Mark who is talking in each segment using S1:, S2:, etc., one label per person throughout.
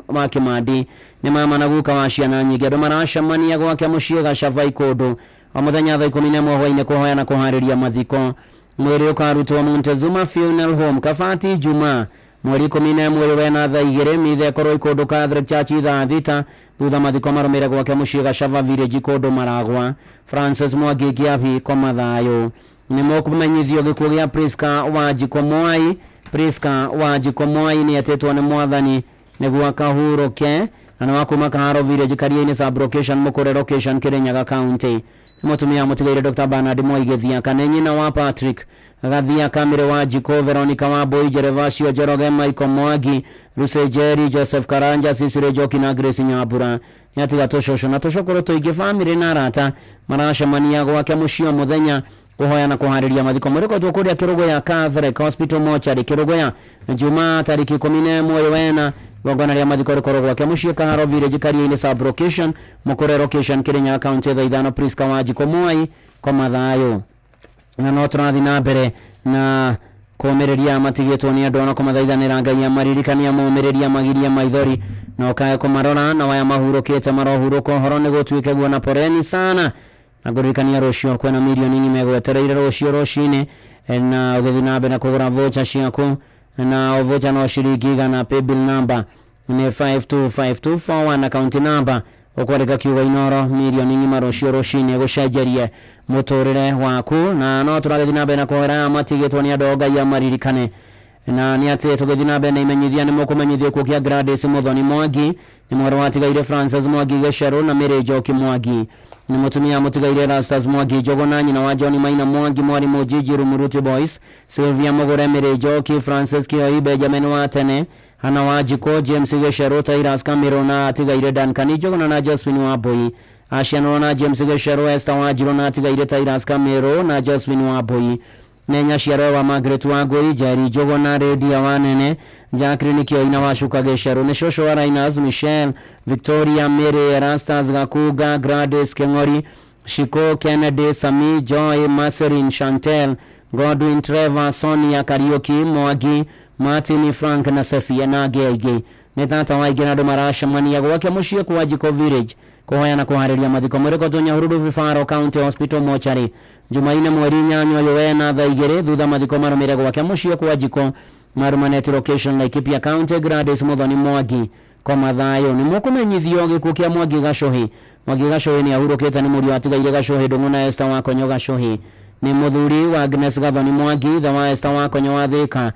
S1: Wa Kĩmandi. Nĩ mama na guka wa ciana nyingĩ. Andũ maracemania gwake mũciĩ Gacava Ikũndũ o mũthenya thaa 11 hwainĩ kũhoya na kũharĩria mathiko. Mwĩrĩ ũkarutwo Montezuma Funeral Home, Kabati, Jumaa mweri 11 ũyũ wena thaa 2. Mitha ĩkorwo Ikũndũ Catholic Church thaa 6. Thutha mathiko marũmĩre gwake mũciĩ Gacava Village, Ikũndũ, Maragwa. Francis Mwangi Kĩabi, koma thayũ. Nĩ mũkũmenyithio gĩkuũ gĩa Priska Wanjikũ Mwai. Priska Wanjikũ Mwai nĩ etĩtwo nĩ Mwathani nĩguo akahurũke, na nĩ wa kuma Kaharo Village, Karia-inĩ sub-location, Mũkũre location, Kĩrĩnyaga County. Nĩ mũtumia mũtigaire Dr. Bernard Moi Gĩthiaka. Nĩ nyina wa Patrick Gathiaka, Mĩrĩ Wanjikũ, Veronica Wambui, Gervasio Njoroge, Michael Mwangi, Lucy Njeri, Joseph Karanja, Cecily Njoki na Grace Nyambura. Nĩ atiga tũcũcũ na tũcũkũrũ tũingĩ. Bamĩrĩ na arata maracemania gwake mũciĩ o mũthenya kũhoya na kũharĩria mathiko. Mwĩrĩ kũrĩa Kĩrũgũya Catholic Hospital Mortuary, Kĩrũgũya, Jumaa tarĩki 11 ũyũ wena. Igongona rĩa mathiko rĩkorwo gwake mũciĩ Kaharo Village, Karia-inĩ sub-location, Mũkũre location, Kĩrĩnyaga County, thaa 5. Priska Wanjikũ Mwai, koma thayũ. Na no tũrathiĩ na mbere na kũmĩrĩria matigĩtwo nĩ andũ, ona kũmathaithanĩra Ngai amaririkania, momĩrĩria, magirie maithori na ũkae kũmarora, na waya mahurũkĩte marohurũka ũhoro nĩ gũtuĩke guo. Na poreni sana, na ngũririkania rũciũ kwĩna mirioni ng'ima ĩgwetereire rũciũ rũcinĩ, na ũgĩthiĩ na mbere na kũgũra voucher ciaku, na voucher no ciringi 100. Paybill number nĩ 525241, account number ũkwandĩka kiugo Inoro. Mirioni ng'ima rũciũ rũcinĩ gũcenjerie mũtũrĩre waku. Na no tũragĩthiĩ na mbere na kũhoera aya matigĩtwo nĩ andũ, Ngai amaririkane. Na nĩ atĩ tũgĩthiĩ na mbere na imenyithia, nĩ mũkũmenyithio kuo kĩa Gladys Muthoni Mwangi. Nĩ mwarĩ watigaire Francis Mwangi Gĩcerũ na Mary Njoki Mwangi. Nĩ mũtumia mũtigaire Erastus Mwangi Njũgũna, nyina wa John Maina Mwangi, mwarimũ Gigi Rumuruti Boys, Sylvia Mũgũre, Mary Njoki, Francis Kioi, Benjamin wa tene, Hana Wanjikũ, James Gĩcerũ, Tyrus Kamĩrũ, na atigaire Duncan Njũgũna na Josephine Wambui. Acianũrwo na James Gĩcerũ, Esther Wanjirũ, na atigaire Tyrus Kamĩrũ na Josephine Wambui. Nĩ nyaciaro wa Margaret Wangui, Njeri Njũgũna, Lydia Wanene, Jacqueline Kioi na Wacuka Gĩcerũ. Nĩ cũcũ wa Linus, Michelle, Victoria, Mary, Erastus Gakunga, Gladys Keng'ori, Shiko, Kennedy, Sami, Joy, Marceline, Chantel, Godwin, Trevor, Sonia, Kariuki, Mwangi, Martin, Frank na Sefia, na angĩ aingĩ. Nĩ tata wa aingĩ, na andũ maracemania gwake mũciĩ kwa Njiko Village kũhoya na kũharĩria mathiko. Mwĩrĩ Nyahururu Referral County Hospital Mortuary Jumaine mweri 8 ũyũ wena thaa 2. Thutha mathiko marũmĩre gwake mũciĩ kwa Njiko, Marumanet location, Laikipia County. Gladys Muthoni Mwangi, koma thayũ. Nĩ mũkũmenyithio gĩkuũ kĩa Mwangi Gacũhĩ. Mwangi Gacũhĩ nĩ ahurũkĩte. Nĩ mũriũ atigaire Gacũhĩ Ndũng'ũ na Esther Wakonyo Gacũhĩ. Nĩ mũthuri wa Agnes Gathoni Mwangi, ithe wa Esther Wakonyo wa Thĩka,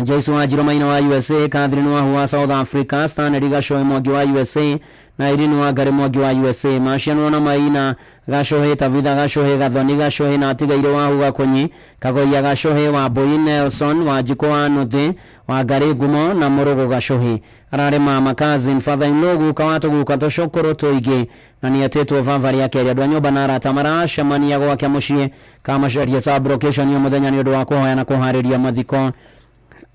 S1: Joyce Wanjirũ Maina wa USA, Catherine Wahu wa South Africa, Stanley Gacũhĩ Mwangi wa USA na Irene Wangari Mwangi wa USA. Macianwo na Maina Gacũhĩ, Tabitha Gacũhĩ, Gathoni Gacũhĩ, na atigaire Wahu Gakunyi, Kagoia Gacũhĩ, Wambui Nelson, Wanjikũ wa Nuthi, Wangari Ngumo na Mũrũgũ Gacũhĩ. Ararĩ mama, cousin, father in law, guka wa tũguka tũcũkũrũ tũingĩ, na nĩ etĩtwo baba rĩa kerĩ. Andũ a nyũmba na arata maracemania gwake mũciĩ Kamacharia sub location o mũthenya nĩ ũndũ wa kũhoya na kũharĩria mathiko.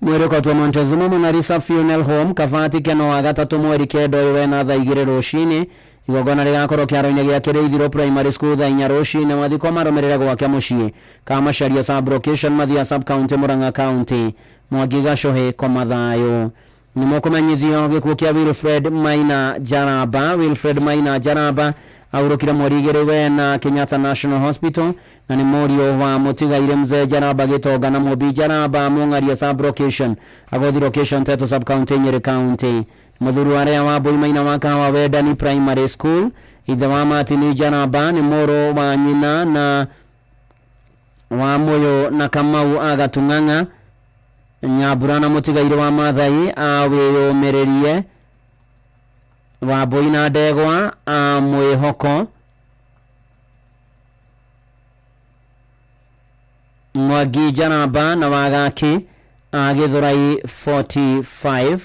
S1: Mwĩrĩ ũkotwo Montezuma Monalisa Funeral Home, Kabati, Keno, wa gatatũ mweri 9 ũyũ wena thaa 2 rũcinĩ. Igongona rĩgakorwo kĩharo-inĩ gĩa Kĩrĩithiro Primary School thaa 4 rũcinĩ. Mathiko marũmĩrĩre gwake mũciĩ Kamacharia sub location, Mathia sub county, Murang'a County. Mwangi Gacũhĩ, koma thayũ. Nĩ mũkũmenyithio gĩkuũ kĩa Wilfred Maina Njaramba. Wilfred Maina Njaramba ahurũkire mweri 2 wena Kenyatta National Hospital, na nĩ mũriũ wa mũtigaire Mzee Njaramba Gĩtonga na Mũmbi Njaramba, Mũng'aria sub location, Agothi location, Teto sub county, Nyĩrĩ County. Mũthuri wa Rea wa Mbui Maina wa Kahawa Wendani Primary School, ithe wa Martin Njaramba. Nĩ mũrũ wa nyina na wa Mũyũ na Kamau Agatung'ang'a Nyambura, na mũtigaire wa Mathai awĩyũmĩrĩrie, Wambui na Ndegwa a Mwĩhoko, Mwangi Njaramba na Wagaki a Gĩthũrai 45,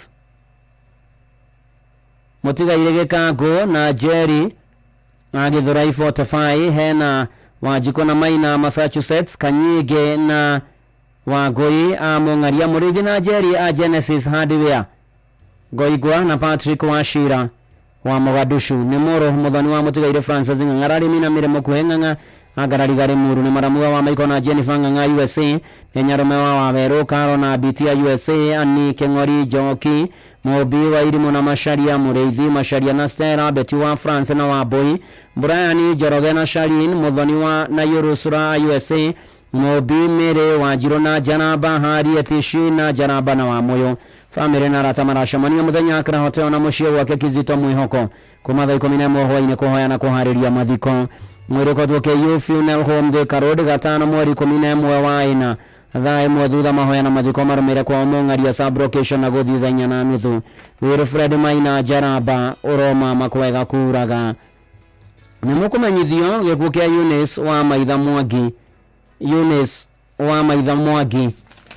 S1: mũtigaire Gĩkangũ na Njeri a Gĩthũrai 45, hena Wanjikũ na Maina Massachusetts, Kanyingĩ na Wangũi a Mũng'aria, Mũrĩithi na Njeri a Genesis Hardware, Ngoigwa na Patrick Wachira wa Mogadishu. Nĩ mũrũ mũthoni wa mũtigaire Francis Ng'ang'a, Rarĩmi na Mĩrĩ Mũkuhĩ Ng'ang'a Angarariga Limuru. Nĩ maramuga wa Michael na Jennifer Ng'ang'a USA. Nĩ nyarume wa Wawerũ, Karo na Biti ya USA, Ani Kĩng'ori, Njoki. Mũmbi wa Irimũ na Macharia, Mũrĩithi Macharia na Stella, Betty wa France na Wambui, Brian Njoroge na Charlene, Muthoni wa na Urusura a USA, Mũmbi Mĩrĩ Wanjirũ na Njaramba, Harriet Shina Njaramba na Wamũyũ. Famĩlĩ na arata maracemania mũthenya Accra Hotel na mũciĩ gwake Kizito Mwĩhoko kuma thaa 11 hwainĩ kũhoya na kũharĩria mathiko. Mwĩrĩ ũkotwo KU Funeral Home Thika Road gatano mweri 11 wa ĩna thaa 1 thutha mahoya na mathiko marũmĩre kwao Mũng'aria sub location na gũthiĩ thaa 4:30. Wilfred Maina Njaramba ũroma makwega kuraga. Nĩ mũkũmenyithio gĩkuũ kĩa Eunice wa Maitha Mwangi. Eunice wa Maitha Mwangi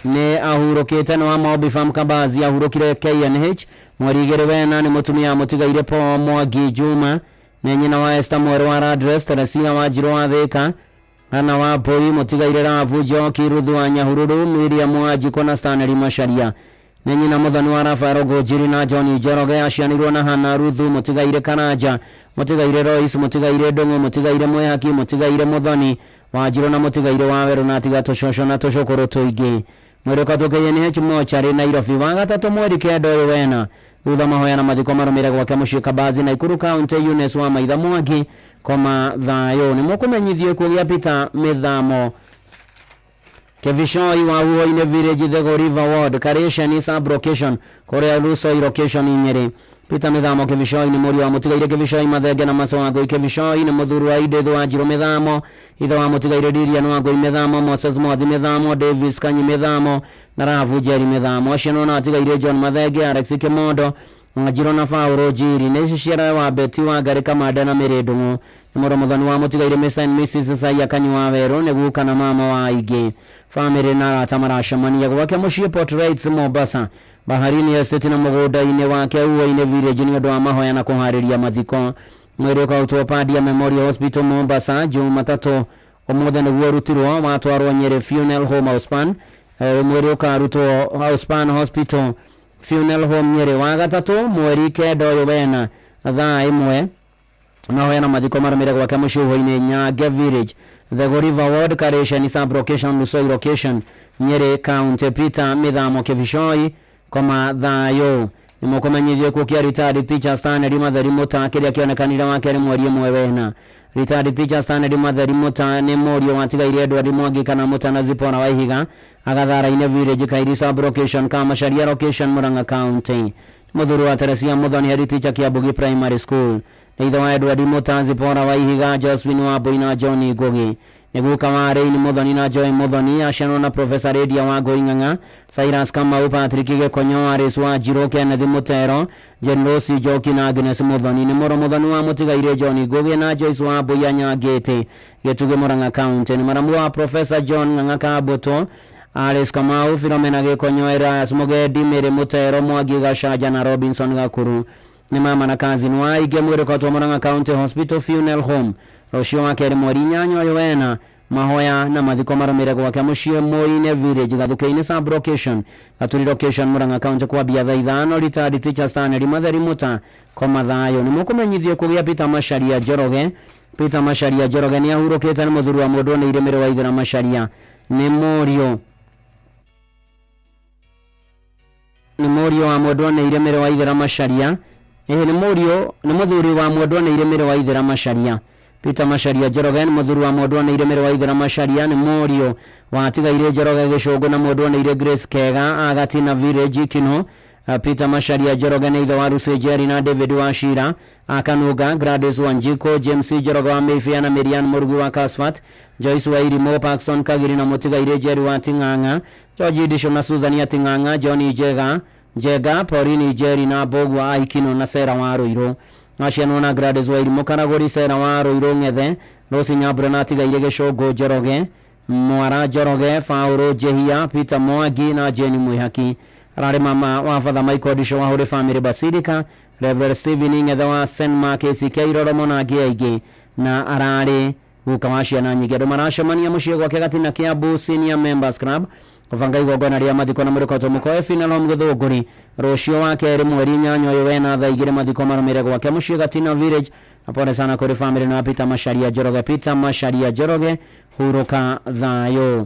S1: nĩ ahurũkĩte nĩ wa Maobi Farm Kabazi ahurũkire KNH mweri 2 wena nĩ mũtumia mũtigaire Paul Mwangi Juma nĩ nyina wa Esther Mwerũ wa Radres Teresia wa Njirũ wa Thika Hana wa Mbui mũtigaire Ravu Njoki Ruthu wa Nyahururu Miriam wa Njiko na Stanley Macharia nĩ nyina Mũthoni wa Rafael Ngũnjiri na John Njoroge acianirwo na Hana Ruthu mũtigaire Karanja mũtigaire Royce mũtigaire Ndũng'ũ mũtigaire Mwĩhaki mũtigaire Mũthoni wa Njirũ na mũtigaire wa Werũ na atiga tũcũcũ na tũcũkũrũ tũingĩ. Mwĩrĩ ũkatwo KNH mochari Nairobi wa gatatũ mweri 9 ũyũ wena thutha mahoya na mathiko marũmĩre gwake mũciĩ Kabazi Nakuru County Eunice wa Maitha Mwangi koma thayũ. Nĩ mũkũmenyithio gĩkuũ gĩa Peter Mĩthamo Kevishoi wa Uoine Village Thego River Ward Karisheni sub location kũrĩa Lusoi location Nyeri. Peter Mĩthamo Kevishoi nĩ mũriũ wa mũtigaire Kevishoi Mathenge na Maso wa Ngũi. Kevishoi nĩ mũthuri wa Edith wa Njirũ Mĩthamo, ithe wa mũtigaire Lilian wa Ngũi Mĩthamo, Moses Mwathi Mĩthamo, Davis Kanyi Mĩthamo na Rahabu Njeri Mĩthamo. Acio na atigaire John Mathenge, Alex Kimondo Njirũ na Paul Njiri. Nĩ ciara wa Betty wa Ngarĩ Kamande na Mĩrĩ Ndũng'ũ. Nĩ mũrũ mũthoni wa mũtigaire Mr and Mrs Saia Kanyi wa Werũ nĩ guka na mama wa aingĩ. Famĩlĩ na arata maracemania gwake mũciĩ Port Reitz Mombasa Baharini Estate na mũgũnda-inĩ wake Uoine Village nĩ ũndũ wa mahoya na kũharĩria mathiko. Mwĩrĩ ũkarutwo Padia Memorial Hospital Mombasa Jumatatũ ũmũthĩ nĩguo ũrutirwo watwarwo Nyeri Funeral Home Outspan. Mwĩrĩ ũkarutwo Outspan Hospital Funeral Home Nyeri wa gatatũ mweri 9 ũyũ wena thaa 1 mahoya na mathiko marũmĩre gwake mũciĩ Uhoinĩ Nyange Village Thego River Ward Karisheni sub location Lusoi location Nyeri County. Peter Mĩthamo Kevishoi koma thayũ. Nĩ mũkũmenyithio gĩkuũ kĩa retired teacher Stanley Matheri Muta kĩrĩa kĩonekanire wa kerĩ mweri 1 wena. Retired teacher Stanley Matheri Muta nĩ mũriũ watigaire Edward Mwangi kana Muta na Zipporah wa Ihiga Agathara-inĩ Village Kairi sub location Kamacharia location Murang'a County. Mũthuri wa Teresia Muthoni head teacher Kiambugi Primary School. Nĩ ithe wa Edward Muta, Zipporah wa Ihiga, Josephine wa Mbui na John Ngugi. Nĩ guka wa Reini Muthoni na Joy Muthoni aciarwo na Professor Redia wa Ngũi Ng'ang'a, Cyrus Kamau, Patrick Gĩkonyo, Alice wa Njirũ, Kenneth Mutero, Jane Rose Njoki na Agnes Muthoni. Nĩ mũrũ Muthoni wa mũtigaire John Ngugi na Joyce wa Mbui Anyangĩte Gĩtugĩ Murang'a County. Nĩ maramu wa Professor John Ng'ang'a Kabũtũ, Alice Kamau, Philomena Gĩkonyo, Elias Mũgendi, Mary Mutero, Mwangi Gacanja na Robinson Gakuru. Nĩ mama na cousin wa aingĩ mwĩrĩ ũkatwo Murang'a County Hospital Funeral Home rũciũ wa kerĩ mweri 8 ũyũ wena mahoya na mathiko marũmĩre gwake mũciĩ Mũine Village Gathũkĩ-inĩ sub location Gaturi location Murang'a County kwambia thaa 5. Retired teacher Stanley Matheri Muta koma thayũ. Nĩ mũkũmenyithio kũgĩa Peter Macharia Njoroge. Peter Macharia Njoroge nĩ ahurũkĩte nĩ mũthuri wa mũndũ nĩ Irĩmĩrĩ wa Ithĩra Macharia. Nĩ mũriũ wa mũndũ nĩ Irĩmĩrĩ wa Ithĩra Macharia. Nĩ mũriũ nĩ mũthuri wa mũndũ nĩ Irĩmĩrĩ wa Ithĩra Macharia. Peter Macharia Njoroge nĩ mũthuri wa mũndũ nĩ Irĩmĩrĩ wa Ithĩra Macharia. Nĩ mũriũ wa atigaire Njoroge Gĩcũngũ na mũndũ nĩ Grace Kega Agatina Village Kino. Peter Macharia Njoroge nĩ ithe wa Lucy Njeri na David wa Shira Akanunga, Gladys Wanjiko, James Njoroge wa Mayfair na Marian Mũrugi wa Kasfat, Joyce wa Irimũ, Paxson Kagiri na mũtigaire Jerry wa Ting'ang'a, George Disho na Susan ya Ting'ang'a, John Njega Njega, Pauline Njeri na Mbogua Aikino na Sera wa Ruiru. Acianwo na Gladys wa Irimũ Karagũri, Sera wa Ruiru Ng'ethe, Rose Nyambura na atigaire Gĩcũngũ Njoroge, Mwara Njoroge, Paul Njehia, Peter Mwangi na Jane Mwihaki. Ararĩ mama wa Father Michael Disho wa Holy Family Basilica, Reverend Stephen Ng'ethe wa St Mark ACK Iroromo na angĩ aingĩ, na ararĩ guka wa ciana nyingĩ. Andũ maracemania mũciĩ gwake Gatina Kiambu Senior Members Club kũbanga igongona rĩa mathiko na mũrĩkoto mũkoe Funeral Home Gĩthũngũri rũciũ wa kerĩ mweri 8 ũyũ wena thaa 2 mathiko marũmĩre gwake mũciĩ Gatina Village. Na pole sana kũrĩ famĩlĩ na Peter Macharia Njoroge. Peter Macharia Njoroge hurũka thayũ.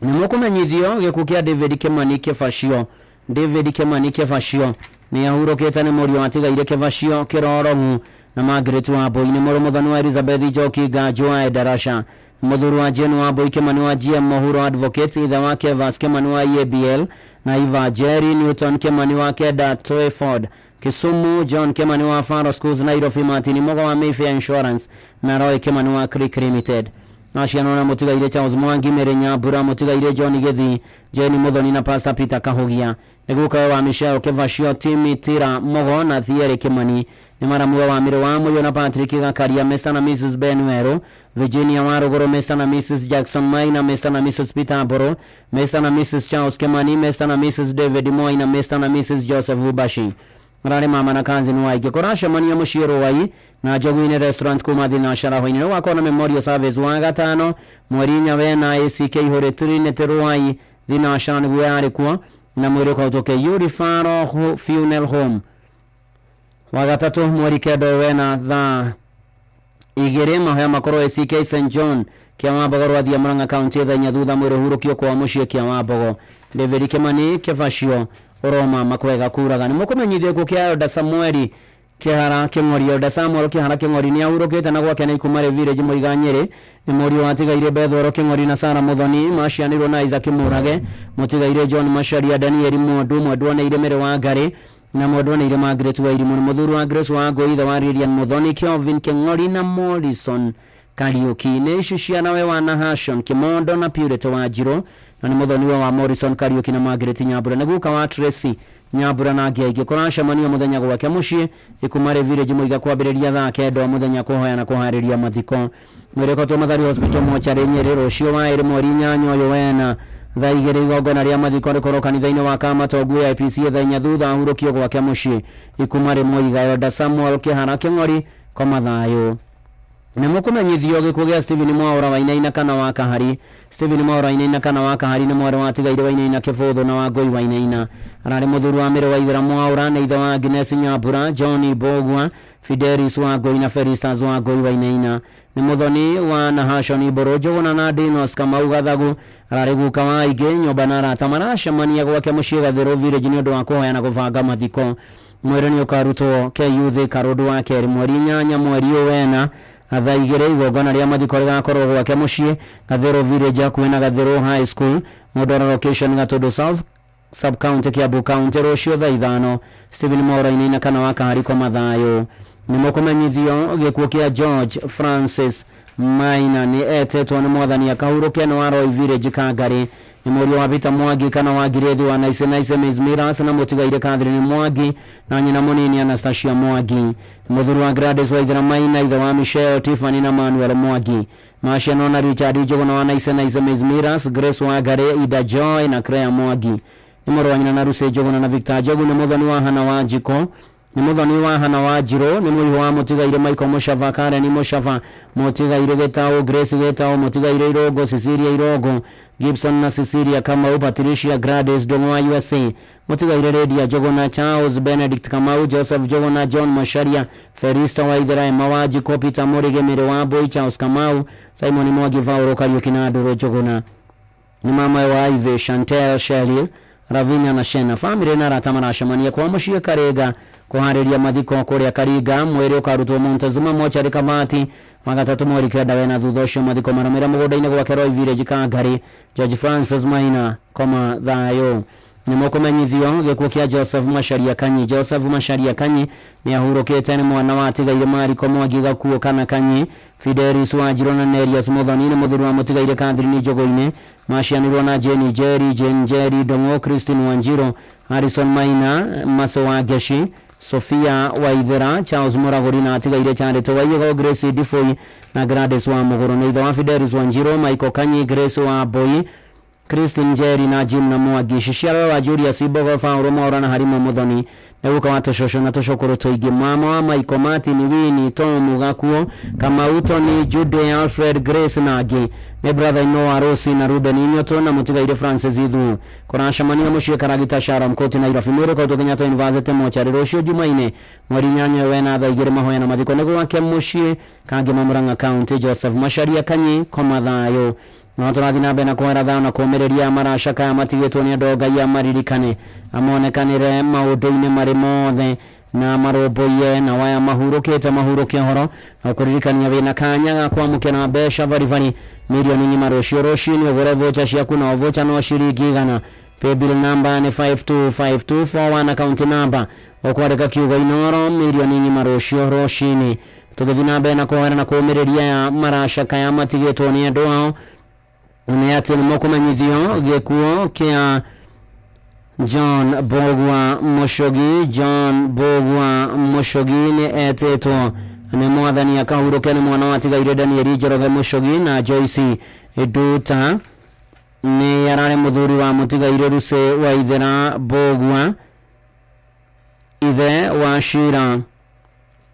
S1: Nĩ mũkũmenyithio gĩkuũ kĩa David Kimani Kĩbacio. David Kimani Kĩbacio Nĩ ahurũkĩte nĩ mũriũ atigaire Kĩbacio Kĩrorong'u na Margaret Wambui. Nĩ mũrũ mũthoni wa Elizabeth Njoki Nganjũ wa Endarasha. Nĩ mũthuri wa Jane Wambui Kĩmani wa GM Mũhuro Advocates, ithe wa Kevas Kĩmani wa EABL na Eva Njeri, Newton Kĩmani wa Kenda Twyford Kisumu, John Kĩmani wa Faro Schools Nairobi, Martin Mugo wa Mayfair Insurance na Roy Kĩmani wa Creek Limited. Acianwo na mũtigaire Charles Mwangi, Mary Nyambura, mũtigaire John Gĩthii, Jane Muthoni na Pastor Peter Kahugia. Nĩ gukawe wa Michelle Kĩbacio, Timmy Tira Mugo na Thierry Kĩmani. Nĩ maramuwe wa Mĩrĩ wa Mũyũ na Patrick Gakaria, Mr na Mrs Ben Werũ, Virginia wa Rũgũrũ, Mr na Mrs Jackson Maina, Mr na Mrs Peter Mbũrũ, Mr na Mrs Charles Kĩmani, Mr na Mrs David Moi na Mr na Mrs Joseph Ubashi. Ararĩ mama na kanzini wa aingĩ. Kũracemania mũciĩ Rũai na Njogu-inĩ Restaurant kuma thinacara hwainĩ. Nĩ gũgakorwo na memorial service wa gatano mweri inya wena ACK Holy Trinity Rũai thinacara nĩguo yarĩ kuo na mwĩrĩ ũkarutwo KU Referral Funeral Home. Wa gatatũ mweri kenda ũyũ wena thaa igĩrĩ mahoya makorwo ACK St John Kĩawambogo Rwathia Murang'a County thaa inya thutha mwĩrĩ ũhurũkio kwao mũciĩ Kĩawambogo. David Kĩmani Kĩbacio ũroma makwega kuraga. Nĩ mũkũmenyithio gĩkuũ kĩa Elder Samueli Kĩhara Kĩng'ori. Elder Samuel Kĩhara Kĩng'ori nĩ ahurũkĩte na gwake nĩ Ikumarĩ Village Mũiga Nyĩrĩ. Nĩ mũriũ watigaire Bethwelo Kĩng'ori na Sarah Mũthoni macianĩirwo na Isaac Mũrage. Mũtigaire John Macharia, Danieli Mwondu, Mwendwa-nĩ-ire Mary Wangari na Mwendwa-nĩ-ire Margaret Wairimũ. Nĩ mũthuri wa Grace Wangũi, ithe wa Lilian Mũthoni, Kelvin Kĩng'ori na Morrison Kariũki. Nĩ ici ciana we wa Nahashon Kĩmondo na Purity Wanjirũ na nĩ mũthoniwe wa Morrison Kariũki na Margaret Nyambura. Nĩ guka wa Tracy Nyambura na angĩ aingĩ. Kũracemanio mũthenya gwake mũciĩ Ikumarĩ Village Mũiga kwambĩrĩria thaa kenda o mũthenya kũhoya na kũharĩria mathiko. Mwĩrĩ ũkotwo Mathari Hospital mocarĩ Nyĩrĩ rũciũ wa ĩrĩ mweri inyanya ũyũ wena thaa igĩrĩ igongona rĩa mathiko rĩkorwo kanitha-inĩ wa Kamatongu AIPCA thaa inya thutha ahurũkio gwake mũciĩ Ikumarĩ Mũiga. Elder Samuel Kĩhara Kĩng'ori koma thayũ. Nĩ mũkũmenyithio gĩkuũ gĩa Stephen Mwaũra Wainaina kana wa Kahari. Stephen Mwaũra Wainaina kana wa Kahari nĩ mwarĩ wa Tigaire Wainaina Kĩbũthũ na Wangũi Wainaina. Ararĩ mũthuri wa Mĩrĩ Waithera Mwaũra, nĩ ithe wa Agnes Nyambura, John Mbũgua, Fidelis Wangũi na Felistas Wangũi Wainaina. Nĩ mũthoni wa Nahashon Mbũrũ Njũgũna na Dinos Kamau Gathagu. Ararĩ guka wa aingĩ, nyũmba na arata maracemania gwake mũciĩ Gathĩrũ Village nĩ ũndũ wa kũhoya na kũbanga mathiko. Mwĩrĩ nĩ ũkarutwo KU Thika Road wa kerĩ mweri inyanya mweri ũyũ wena thaa igĩrĩ. Igongona rĩa mathiko rĩgakorwo gwake mũciĩ Gathĩrũ Village hakuhĩ na Gathĩrũ High School, Mũndoro location Gatũndũ South Sub County Kiambu County rũciũ thaa ithano. Stephen Mwaura Inaina kana wa Kahari koma thayũ. Nĩ mũkũmenyithio gĩkuũ kĩa George Francis Maina nĩ etetwo nĩ mwathani akahurũke nĩ wa Roy Village Kangarĩ. Nĩ mũriũ wa Peter Mwangi kana wa Ngirĩthi wa Naise Naise Miss Miras na mũtigaire Catherine Mwangi na nyina mũnini Anastasia Mwangi. Nĩ mũthuri wa Gladys Waithera Maina, ithe wa Michelle, Tiffany na Manuel Mwangi. Macianwo na Richard Njũgũna wa Naise Naise Miss Miras, Grace Wangari, Ida Joy na Claire Mwangi. Nĩ mũrũ wa nyina na Lucy Njũgũna na Victor Njogu. Nĩ mũthoni wa Hannah Wanjikũ. Nĩ mũthoni wa Hannah Wanjirũ. Nĩ mũihũ wa mũtigaire Michael Mũcaba, Karen Mũcaba, mũtigaire Gĩtaũ, Grace Gĩtaũ, mũtigaire Irũngũ, Cecilia Irũngũ, Gibson na Cecilia Kamau, Patricia Gladys Ndung'u wa USA, mũtigaire Lydia Njũgũna, Charles Benedict Kamau, Joseph Njũgũna, John Macharia, Felista Waithera, Emma Wanjikũ, Peter Mũrĩgĩ, Mary Wambui, Charles Kamau, Simon Mwangi, Paul Kariũki na Ndũrũ Njũgũna. Nĩ mama wa Ivy, Chantel, Cheryl, Ravinya na Shena. Famĩlĩ na arata maracemania kwa mũciĩ Karinga kũharĩria mathiko kũrĩa Karinga. Mwĩrĩ ũkarutwo Montezuma mocarĩ Kamati wa gatatũ mweri kenda wena thutha ũcio mathiko marũmĩre mũgũnda-inĩ gwake Roy Village Kangari. George Francis Maina koma thayũ. Nĩ mũkũmenyithio gĩkuũ kĩa Joseph Macharia Kanyi. Joseph Macharia Kanyi nĩ ahurũkĩte nĩ mwana wa atigaire Mariko Mwangi Gakuo kana Kanyi, Fidelis Wanjirũ na Nerius Muthoni. Nĩ mũthuri wa mũtigaire Catherine Njũgũ-inĩ. Macianĩirwo na Jane Njeri, Jane Njeri Ndong'o, Christine Wanjirũ, Harrison Maina, Mase wa Ngeshi, Sophia Waithera, Charles Muragũri na atigaire Charity Waiego, Grace Ndiboi na Gladys wa Mũgũrũ. Nĩ ithe wa Fidelis Wanjirũ, Michael Kanyi, Grace wa Mbui, Christine Njeri na Jim na Mwangi. Ciciarwe wa Julius Mbogo, Paul Mwaura na Harimo Muthoni. Nĩ guka wa tũcũcũ na tũcũkũrũ tũingĩ. Mama wa Michael, Martin, Winnie, Tom Gakuo, Kamau, Tony, Jude, Alfred, Grace na angĩ. Nĩ brother in law wa Rosi na Ruben Inyoto na mũtigaire Francis Ithuo. Kũracemania mũciĩ Karagita Sharam Court Nairobi. Mwĩrĩ ũkautwo Kenyatta University mocarĩ rũciũ Jumaine mweri inyanya wena thaa igĩrĩ mahoya na mathiko nĩ gwake mũciĩ Kangema Murang'a County. Joseph Macharia Kanyi koma thayũ. No tũrathiĩ na mbere na kũhoera thayũ na kũũmĩrĩria maracakaya matigĩtwo nĩ andũ Ngai amaririkane, amonekanĩre maũndũ-inĩ marĩ mothe na marũmbũiye na waya mahurũkĩte mahurũke ũhoro na gũkũririkania wĩna kanya ga kwamũkĩra mbeca baribari mirioni ng'ima rũciũ rũcinĩ ũgũre voucher ciaku na o voucher no ciringi 100. Paybill number nĩ 525241, account number ũkwandĩka kiugo Inoro. Mirioni ng'ima rũciũ rũcinĩ. Tũgĩthiĩ na mbere na kũhoera na kũũmĩrĩria ya maracakaya matigĩtwo nĩ andũ ao nĩ atĩ nĩ mũkũmenyithio gĩkuũ kĩa John Mbũgua Mũcũgi. John Mbũgua Mũcũgi nĩ etĩtwo nĩ mwathani akahurũke. Nĩ mwana watigaire Danieli Njoroge Mũcũgi na Joyce Nduta. Nĩ ararĩ mũthuri wa mũtigaire Lucy Waithera Mbũgua, ithe wa Shira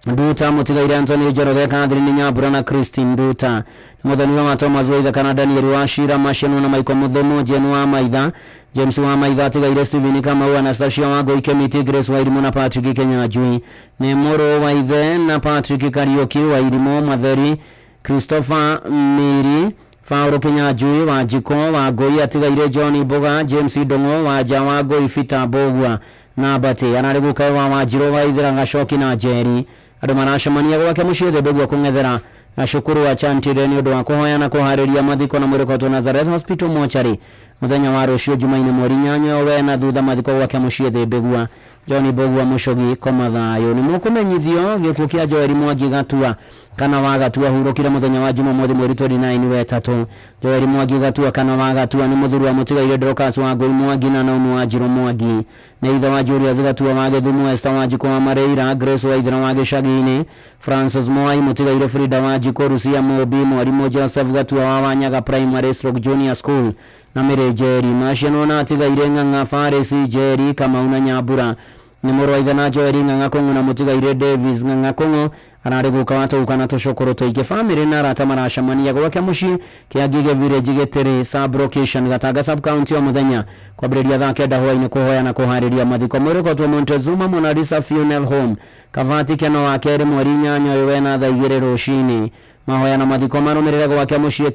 S1: Nduta, mũtigaire Anthony Njoroge, Catherine Nyambura na Christine Nduta. Nĩ mũthoniwa wa Thomas Waithaka na Daniel wa Shira Machenu na Michael Muthumu, Jane wa Maitha, James wa Maitha, atigaire Stephen Kamau, Anastasia Wangũi, Kemiti, Grace Wairimũ na Patrick Kenyanjui. Nĩ mũrũ wa ithe na Patrick Kariũki Wairimũ Matheri, Christopher Miri, Paul Kinyanjui, Wanjikũ Wangũi, atigaire John Mbuga, James Ndung'u, Wanja Wangũi, Peter Mbũgua na Batĩ. Ararĩ gukawe wa Wanjirũ wa Ithira, Gacoki na Njeri. Andũ maracemania gwake mũciĩ Thĩmbĩgua kũng'ethera na cukuru wa Chantire nĩ ũndũ wa kũhoya na kũharĩria mathiko na mwĩrĩ ũkoretwo Nazareth Hospital Mortuary mũthenya wa rũciũ Jumaine mweri 8 wena thutha mathiko gwake mũciĩ Thĩmbĩgua. John Mbũgua Mũcũgi, koma thayũ. Nĩ mũkũmenyithio gĩkuũ kĩa Joel Mwangi Gatua kana wa Gatua, hurũkire mũthenya wa Jumamothi mweri 29 wetatũ. Joel Mwangi Gatua kana wa Gatua nĩ mũthuri wa mũtigaire Dorcas Wangũi Mwangi na Naomi Wanjirũ Mwangi. Nĩ ithe wa Julius Gatua wa Gĩthumo, Esther Wanjikũ wa Mareira, Grace Waithera wa gĩcagi-inĩ, Francis Mwai, mũtigaire Frida Wanjikũ, Lucia Mũmbi, mwarimũ Joseph Gatua wa Wanyaga Primary Stroke Junior School na Mary Njeri. Macianwo na atigaire Ng'ang'a, Farisi Njeri, Kamau na Nyambura. Nĩ mũrũ wa ithe na Joel Ng'ang'a Kũng'ũ na mũtigaire Davis Ng'ang'a Kũng'ũ. Ararĩ guka wa tũguka na tũcũkũrũ tũingĩ. Famĩlĩ na arata maracemania gwake mũciĩ Kĩangige Village, Gĩtĩrĩ sub location, Gatanga sub county o mũthenya kwambĩrĩria thaa 9 hwaĩ-inĩ kũhoya na kũharĩria mathiko. Mwĩrĩ ũkotwo Montezuma Mona Lisa Funeral Home, Kavati Keno wa kerĩ mweri 8 ũyũ wena thaa 2 rũcinĩ. Mahoya na mathiko marũmĩrĩre gwake mũciĩ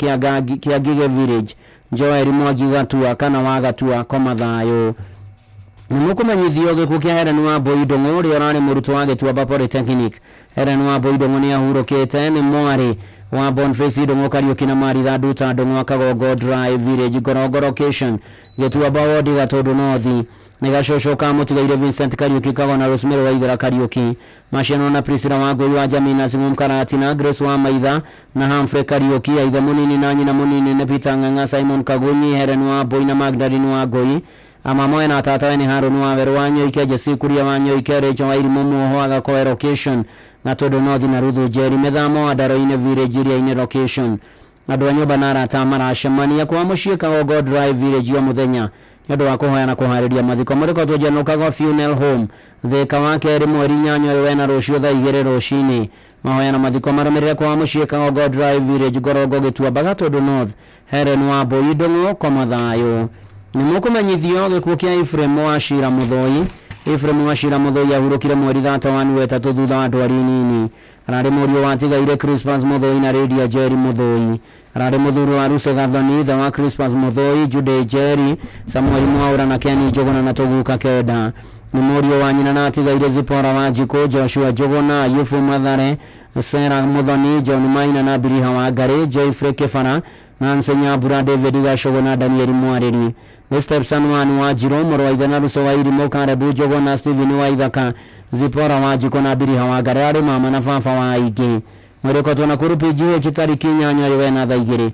S1: Kĩangige Village. Joel Mwangi Gatua kana wa Gatua, koma thayũ. Nĩ mũkũmenyithio gĩkuũ kĩa Helen Wambui Ndung'u ũrĩa ũrarĩ mũrutwo wa Gĩtuamba Polytechnic. Helen Wambui Ndung'u nĩ ahurũkĩte. Nĩ mwarĩ wa Boniface Ndung'u Kariũki na Maritha Nduta Ndung'u wa Kagongo Drive Village, Ngorongo location, Gĩtuamba Ward, Gatũndũ North. Nĩ gacũcũ ka mũtigaire Vincent Kariũki Kago na Rosemary Waithera Kariũki. Maciano na Priscilla Wangũi wa Jamina Simon Karati na Grace wa Maitha na Humphrey Kariũki. Aithe mũnini na nyina mũnini nĩ Peter Ng'ang'a, Simon Kagunyi, Helen Wambui na Magdalene Wangũi. Amamoe na tatawe nĩ Harũni wa Werũ wa Nyoike, Jesse Kuria wa Nyoike, Rachel wa Irimũ Muoho, Agakoe location, Gatũndũ North na Ruthu Njeri. Mĩthamo wa Ndaro-inĩ Village, Iria-inĩ location. Andũ a nyũmba na arata maracemania kwa mũciĩ Kagongo Drive Village o mũthenya nĩ ũndũ wa kũhoya na kũharĩria mathiko. Mũrĩkotwo General Funeral Home, Thika wa kerĩ mweri 8 ũyũ wena rũciũ thaa 2 rũcinĩ. Mahoya na mathiko marũmĩrĩre kwa mũciĩ Kagongo Drive Village, Ngorongo, Gĩtuamba, Gatũndũ North. Helen Wambui Ndung'u, koma thayũ. Nĩ mũkũmenyithio gĩkuũ kĩa Ephraim wa Shira Mũthoi. Ephraim wa Shira Mũthoi ahurũkire mweri 31 wetatũ thutha wa ndwari nini. Ararĩ mũriũ wa tigaire Crispus Mũthoi na Lydia Njeri Mũthoi. Ararĩ mũthuri wa Lucy Gathoni, ithe wa Crispus Mũthoi, Jude Njeri, Samuel Mwaũra na Ken Njũgũna na tũguka kenda. Nĩ mũriũ wa nyina na atigaire Zipporah Wanjikũ, Joshua Njũgũna, Ayubu Mathare, Sarah Muthoni, John Maina na Biriha Wangari, Geoffrey Kĩbara, Nancy Nyambura, David Gacũgũ na Daniel Mwarĩri. Nĩ stepson wa Wanjirũ, mũrũ wa ithe na Ruso wa Irimũ, Caleb Njũgũna, Stephen wa Ithaka, Zipporah Wanjikũ na Biriha Wangari. Arĩ mama na baba wa aingĩ. Mwĩrĩ ũkotwo Nakuru PGH tarĩki 8 ũyũ wena thaa 2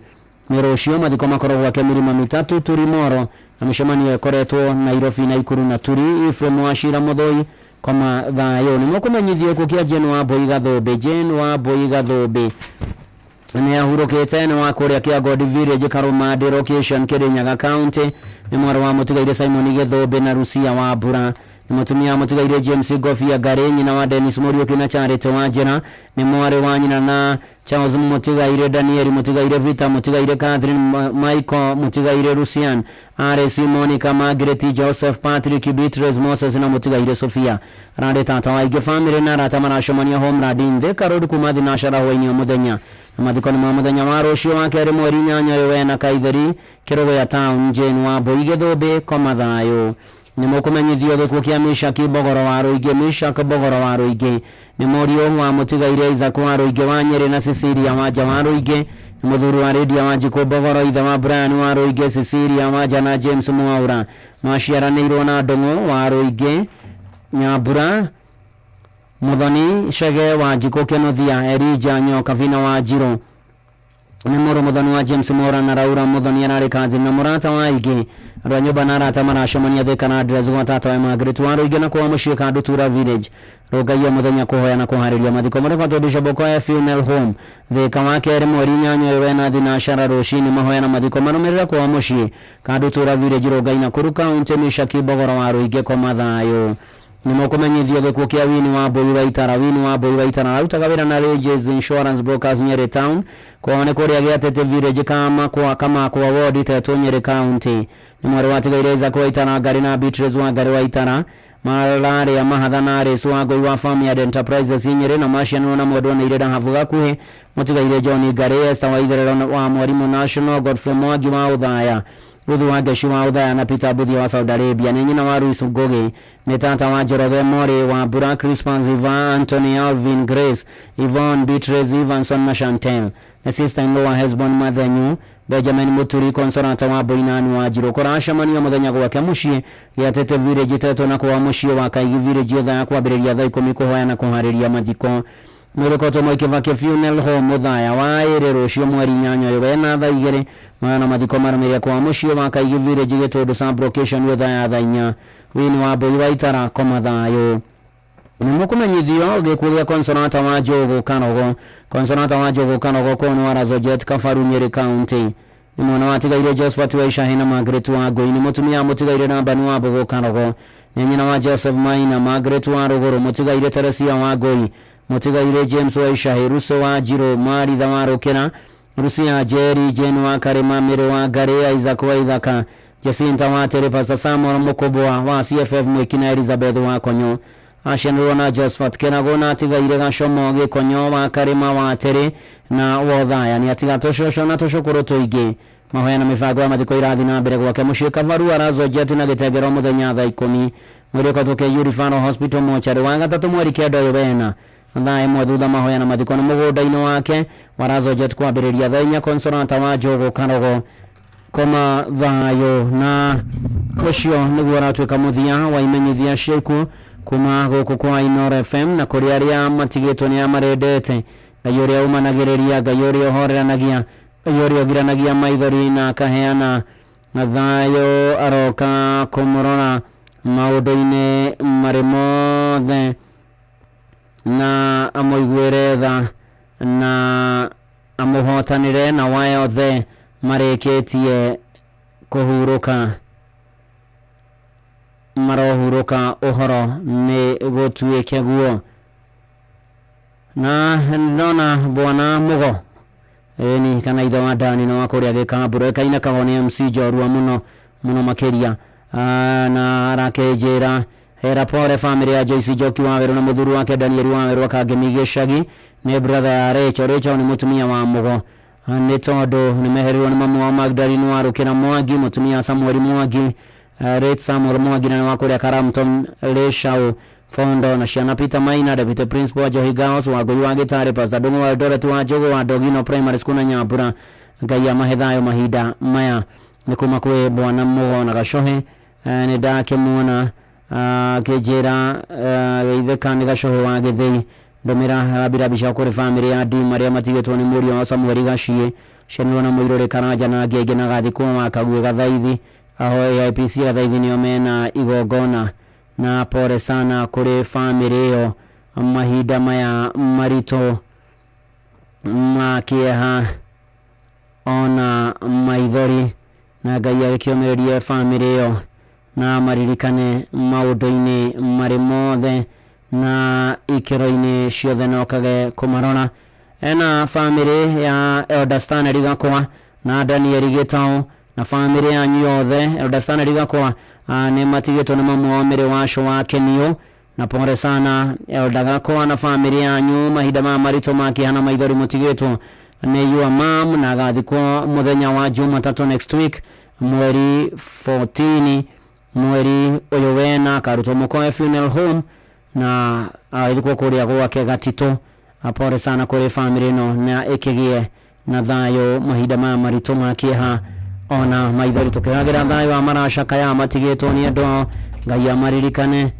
S1: nĩ rũciũ. Mathiko makorwo gwake Mĩrima Mĩtatũ Turi Moro na mĩcemanio ĩkoretwo Nairobi, Naikuru na Turi. Ephraim wa Shira Mũthoi, koma thayũ. Nĩ mũkũmenyithio gĩkuũ kĩa Jane Wambui Gathũmbĩ. Jane Wambui Gathũmbĩ nĩ ahurũkĩte. Nĩ wa kũrĩa Kĩangodi Village, Karũmandĩ location, Kĩrĩnyaga County. Nĩ mwarĩ wa mũtigaire Simon Gĩthũmbĩ na Lucia wa Mbura. Nĩ mũtumia wa mũtigaire James Ngobia Ngarĩ, nyina wa Dennis Mũriũki na Charity wa Njĩra. Nĩ mwarĩ wa nyina na Charles mũtigaire Daniel, mũtigaire Peter, mũtigaire Catherine, Michael, mũtigaire Lucian, RC, Monica, Margaret, Joseph, Patrick, Beatrice, Moses na mũtigaire Sofia. Ararĩ tata wa aingĩ. Famĩlĩ na arata maracemania Homeland in Thika Road kuma thinacara hwaĩ-inĩ o mũthenya. Na mathiko nĩ ma mũthenya wa rũciũ wa kerĩ mweri 8 ũyũ wena Kaitheri Kĩrũgũya Town. Jane Wambui Gĩthũmbĩ, koma thayũ. Nĩ mũkũmenyithio gĩkuũ kĩa Mishaki Mbogoro wa Rũingĩ. Mishak Mbogoro wa Rũingĩ nĩ mũriũ wa mũtigaire Isaac wa Rũingĩ wa Nyĩrĩ na Cecilia Wanja wa Rũingĩ. Nĩ mũthuri wa Lydia Wanjikũ Mbogoro, ithe wa Brian wa Rũingĩ, Cecilia Wanja na James Mwaura. Maciaranĩirwo na Ndũng'ũ wa Rũingĩ, Nyambura Muthoni, Chege Wanjikũ, Kĩnuthia, Elijah Nyokabi na Wanjirũ. Nĩ mũrũ Muthoni wa James Mora na Raura Muthoni, ararĩ cousin na mũrata wa aingĩ. Andũ a nyũmba na arata maracemania Thika na address gwa tata wa Margaret wa Rũingĩ na kwa mũciĩ Kandutura Village Rũngaia mũthenya kũhoya na kũharĩria mathiko. Mũrĩkotwo Bishop Okoya Funeral Home Thika wa kerĩ mweri 8 ũyũ wena thinacara rũcinĩ. Mahoya na mathiko marũmĩrĩra kwa mũciĩ Kandutura Village, Rũngai, Nakuru County. Mishaki Mbogoro wa Rũingĩ, koma thayũ. Nĩ mũkũmenyithio gĩkuũ kĩa Wini wa Mbui wa Itara. Wini wa Mbui wa Itara arutaga wĩra na Rages Insurance Brokers Nyeri Town. Kwao nĩ kũrĩa Gĩatĩtĩ Village, Kamakwa, Kamakwa Ward, Tetũ, Nyeri County. Nĩ mwarĩ wa tigaire Isaac wa Itara Ngarĩ na Beatrice wa Ngarĩ wa Itara. Mararĩa mahatha na Aris wa Ngũi wa Farmyard Enterprises Nyeri, na macianirwo na mwendwa na irĩra Habu Gakuhĩ. Mũtigaire John Ngarĩ, Esther wa Itherero wa Mwarimũ National, Godfrey Mwangi wa Ũthaya, Ruthu wa Ngeci wa Ũthaya na Peter Mbuthia wa Saudi Arabia. Nĩ nyina wa Luis Ngugi. Nĩ tata wa Njoroge Mori wa Mbura, Crispin Ziva, Anthony, Alvin, Grace, Yvonne, Beatrice, Evanson na Chantel. Nĩ sister in law wa Hesbon Mathenyu, Benjamin Muturi, Consolata wa Boinani wa Njirũ. Kũracemanio mũthenya gwake mũciĩ Gĩatĩtĩ Village, Tetũ, na kwa mũciĩ wa Kaigi Village, Othaya, kwambĩrĩria thaa 10 kũhoya na kũharĩria mathiko. Mwĩrĩkotwo Mwai Kibaki Funeral Home Othaya wa ĩrĩ rũciũ mweri 8 ũyũ wena thaa 2. Mahoya na mathiko marũmĩrĩre kwa mũciĩ wa Kaigi Village, Gĩtũndũ sub location, Othaya, thaa 4. Wini wa Mbui wa Itara, koma thayũ. Nĩ mũkũmenyithio gĩkuũ gĩa Consolata wa Njũgũ Karogo. Consolata wa Njũgũ Karogo kũu nĩ wa Razojet Kabaru, Nyeri County. Nĩ mwana wa tigaire Josephat wa Icahĩ na Margaret wa Ngũi. Nĩ mũtumia wa mũtigaire Nambani wa Mbũgũ Karogo. Nĩ nyina wa Joseph Maina, Margaret wa Rũgũrũ, mũtigaire Teresia wa Ngũi, mũtigaire James wa Icahĩ, Ruso wa Njirũ, Maritha wa Rũkĩra, Rusia Njeri, Jane wa Karĩma, Mĩrĩ wa Ngarĩ, Isaac wa Ithaka, Jacinta wa Terĩ, Pastor Samuel Mũkũbwa wa CFF Mwĩki na Elizabeth wa Konyo. Acianĩrwo na Josephat Kĩragũ na atigaire Gacomo Gĩkonyo wa Karĩma wa Terĩ na Wothaya. Nĩ atiga tũcũcũ na tũcũkũrũ tũingĩ. Mahoya na mĩbango ya mathiko irathiĩ na mbere gwake mũciĩ Kabarua Razojet na Gĩtengero mũthenya thaa 10. Mwĩrĩ ũkotwo KU Referral Hospital mocarĩ wa gatatũ mweri 9 ũyũ wena thaa 1. Thutha mahoya na mathiko nĩ mũgũnda-inĩ wake wa Razojet kwambĩrĩria thaa 4. Consolata wa Njũgũ Karogo, koma thayũ. Na ũcio nĩguo ũratuĩka mũthia wa imenyithia ciaku kuma gũkũ kwa Inooro FM. Na kũrĩ arĩa matigĩtwo nĩ amarendete, Ngai ũrĩa umanagĩrĩria, Ngai ũrĩa ũhoreranagia, Ngai ũrĩa ũgiranagia maithori na akaheana thayũ, aroka kũmũrora maũndũ-inĩ marĩ mothe na amũiguĩre tha na amũhotanĩre, na wayothe marĩkĩtie kũhurũka marohurũka ũhoro nĩ gũtuĩke guo. Na ndona bwana Mugo ĩni kana ithe wa Dani na wa kũrĩa Gĩkambũro ĩkainakagwo nĩ MC njorua mũno mũno makĩria. Na arakĩnjĩra hera pole family ya Joyce Njoki wa Werũ na mũthuri wake Daniel wa Werũ akangemi gĩcagi. Nĩ brother ya Rachel. Rachel nĩ mũtumia wa Mugo. Nĩ tondũ nĩ meherirwo nĩ mamu wa Magdalene wa Rũkĩra Mwangi, mũtumia wa Samuel Mwangi, late Samuel Mwangi, na nĩ wa kũrĩa Karamton Leshau Fondo, na ciana Peter Maina, Deputy Principal wa Johi Girls, wa Ngũi wa Gĩtarĩ, Pastor Ndung'u wa Eldoret wa Njũgũ wa Ndogino Primary School na Nyambura. Ngai amahe thayũ mahinda maya. Nĩ kuma kwĩ bwana Mugo na Gacohe. Nĩ ndakĩmuona akĩnjĩra geithĩka nĩ Gacohe wa Gĩthĩi. Ndũmĩra rabirabi cia kũrĩ family ya Dim arĩa matigĩtwo nĩ mũriũ wa Samuel Gaciĩ, cianirwo na Mũirũrĩ Karanja na angĩ aingĩ, na gathikwo wa Kaguĩ Gathaithi aho AIPC Gathaithi nĩo mena igongona. Na pole sana kũrĩ family ĩyo mahinda maya maritũ ma kĩeha ona maithori, na Ngai agĩkĩũmĩrĩrie family ĩyo na maririkane maũndũ-inĩ marĩ mothe na ikĩro-inĩ ciothe na okage kũmarora. Ena family ya Elder Stanley Gakwa na Daniel Gĩtaũ na family yanyu yothe. Elder Stanley Gakwa nĩ matigĩtwo nĩ mamu wao Mĩrĩ Waco wa Keniũ. Na pole sana Elder Gakwa na family yanyu mahinda maya maritũ ma kĩeha na maithori mũtigĩtwo Nĩ your mom na agathikwo mũthenya wa Jumatatũ next week, mweri 14 mweri ũyũ wena, akarutwo Mũkoe Funeral Home na agĩthikwo kũrĩa gwake Gatitũ. Pole sana kũrĩ famĩlĩ ĩno na ĩkĩgĩe na thayũ mahinda maya maritũ ma kĩeha ona maithori. Tũkĩhagĩra thayũ wa maracakaya matigĩtwo nĩ andũ ao. Ngai amaririkane,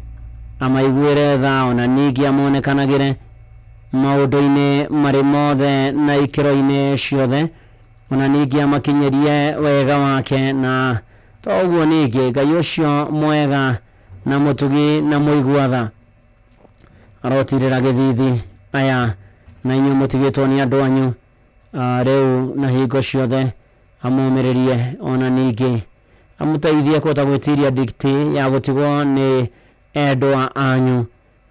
S1: amaiguĩre tha, ona ningĩ amonekanagĩre maũndũ-inĩ marĩ mothe na ikĩro-inĩ ciothe, ona ningĩ amakinyĩrie wega wake. Na to ũguo, ningĩ Ngai ũcio mwega na mũtugi na mũigua tha arotirĩra gĩthithi aya na inyuĩ mũtigĩtwo nĩ andũ anyu rĩu na hingo ciothe, amomĩrĩrie ona ningĩ amũteithie kũhota gwĩtiria ndikti ya gũtigwo nĩ endwa anyu.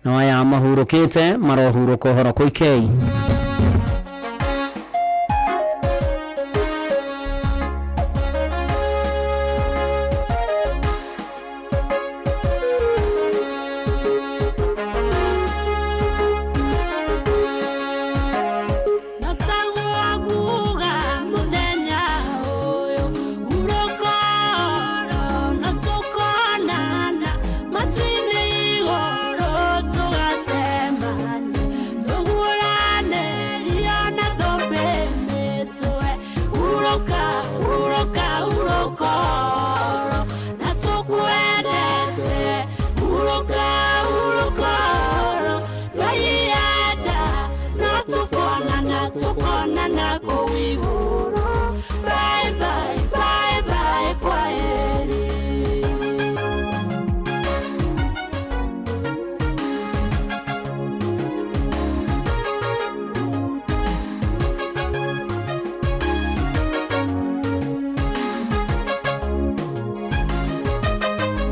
S1: Na aya mahurũkĩte marohurũka ũhoro kũikei.
S2: Notaguo muthenya ũyũ urokoro no tukonana matu-inĩ igũrũ, tũgacemania tũhũranĩrio na thũmbĩ mĩtwe. Uroka uroka urokoro na tũkwendete, uroka urokoro Ngai enda no tukonana, tukonana kũu igũrũ. Bye bye, bye bye, kwaheri.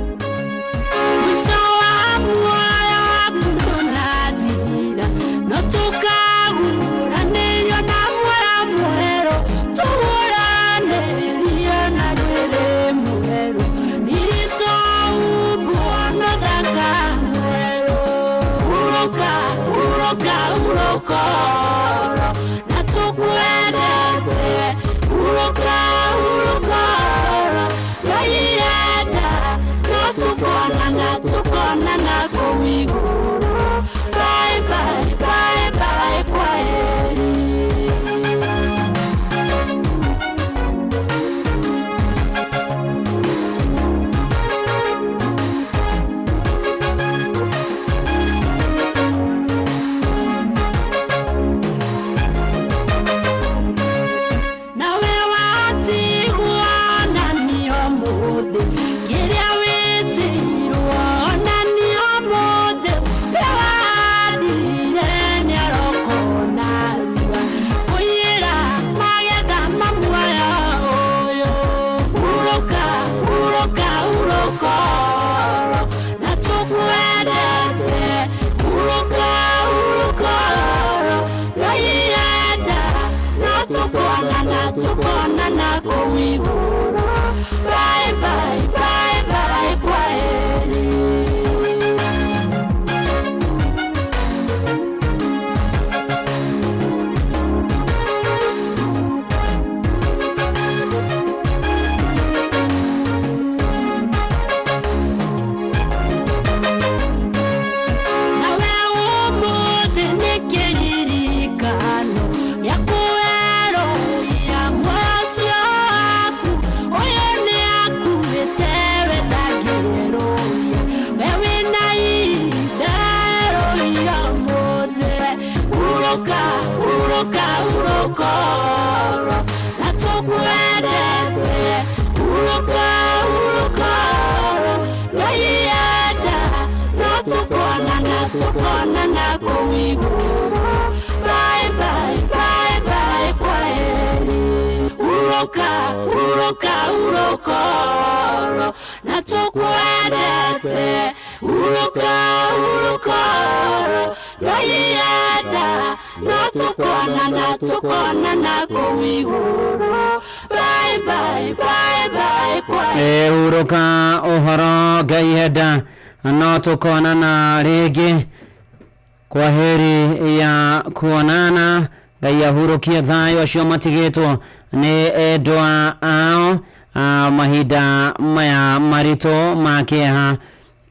S2: Mũico wa muoyo waku ndũnathira, no tũkaguũranĩrio na muoyo mwerũ, tũhũranĩrio na mwĩrĩ mwerũ, nĩtũhumbwo na ũthaka mwerũ. Uroka uroka urokoro na tũkwendete, uroka urokoro Ngai enda no tukonana, tukonana kũu igũrũ. Bye bye, bye bye, kwaheri. Nawe watigwo na niĩ ũmũthĩ, kĩrĩa wĩtĩirwo na niĩ ũmũthĩ, ũrĩa wahandire nĩarokona rua kũiyĩra magetha ma muoyo ũyũ. Hurũka hurũka hurũkoro na tũkwendete, hurũka hurũkoro Ngai enda no tukonana, tukonana kũu igũrũ. Bye bye, bye bye, kwaheri. Nawe ũmũthĩ nĩ kĩririkano gĩa kwerũhia muoyo ũcio waku. Ũyũ nĩ akuĩte, we ndangĩrũhia, we wĩna ihinda, erũhia ũmũthĩ. Hurũka hurũka hurũkoro na tũkwendete, hurũka hurũkoro Ngai enda no tukonana, tukonana kũu igũrũ. Bye bye, bye bye, kwaheri. Hurũka hurũka hurũkoro na tũkwendete, hurũka hurũkoro Ngai enda no tukonana, tukonana kũu igũrũ. Bye bye, bye bye, kwaheri.
S1: Hurũka ũhoro, Ngai enda no tũkonana rĩngĩ. Kwaheri ya kuonana. Ngai ahurũkie thayũ acio matigĩtwo nĩ endwa ao mahinda maya maritũ ma kĩeha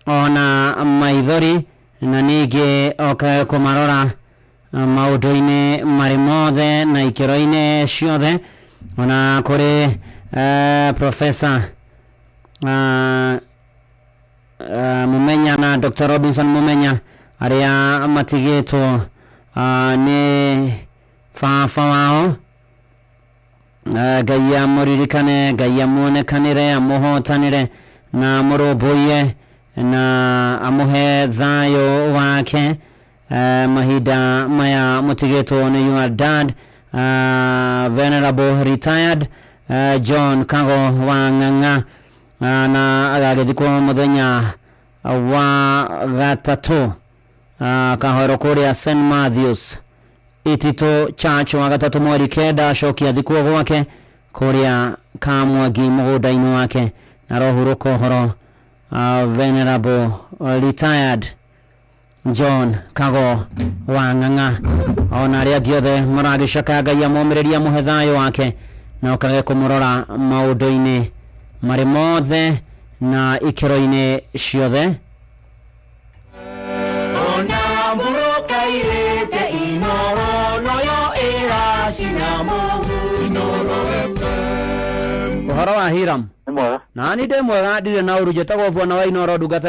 S1: ona maithori, na ningĩ oke kũmarora maũndũ-inĩ marĩ mothe na ikĩro-inĩ ciothe. Ona kũrĩ Professor Mumenya na Dr. Robinson Mumenya arĩa matigĩtwo nĩ baba wao. Ngai amũririkane, Ngai amuonekanĩre, amũhotanĩre na amũrũmbũiye na amũhe thayũ wake mahinda maya mũtigĩtwo nĩ your dad, Venerable retired John Kago wa Ng'ang'a, na agagĩthikwo mũthenya wa gatatũ kahoero kũrĩa St Matthews Itito Church wa gatatũ mweri 9, acokia athikwo gwake kũrĩa Kamwangi mũgũnda-inĩ wake, na rohurũka ũhoro Venerable retired John Kago wa Ng'ang'a. Ona arĩa angĩ othe maragĩcakaya, Ngai amomĩrĩrie, amũhe thayũ wake na ũkage kũmũrora maũndũ-inĩ marĩ mothe na ikĩro-inĩ ciothe.
S3: Ona mburukairĩte Inoro noyo ĩracina mũhu Inoro FM.
S1: Ũhoro wa Hiram?
S4: Nĩ mwega.
S1: Nani ndĩ mwega, ndirĩ na ũru. Njĩtagwo Bwana wa Inoro, ndungata.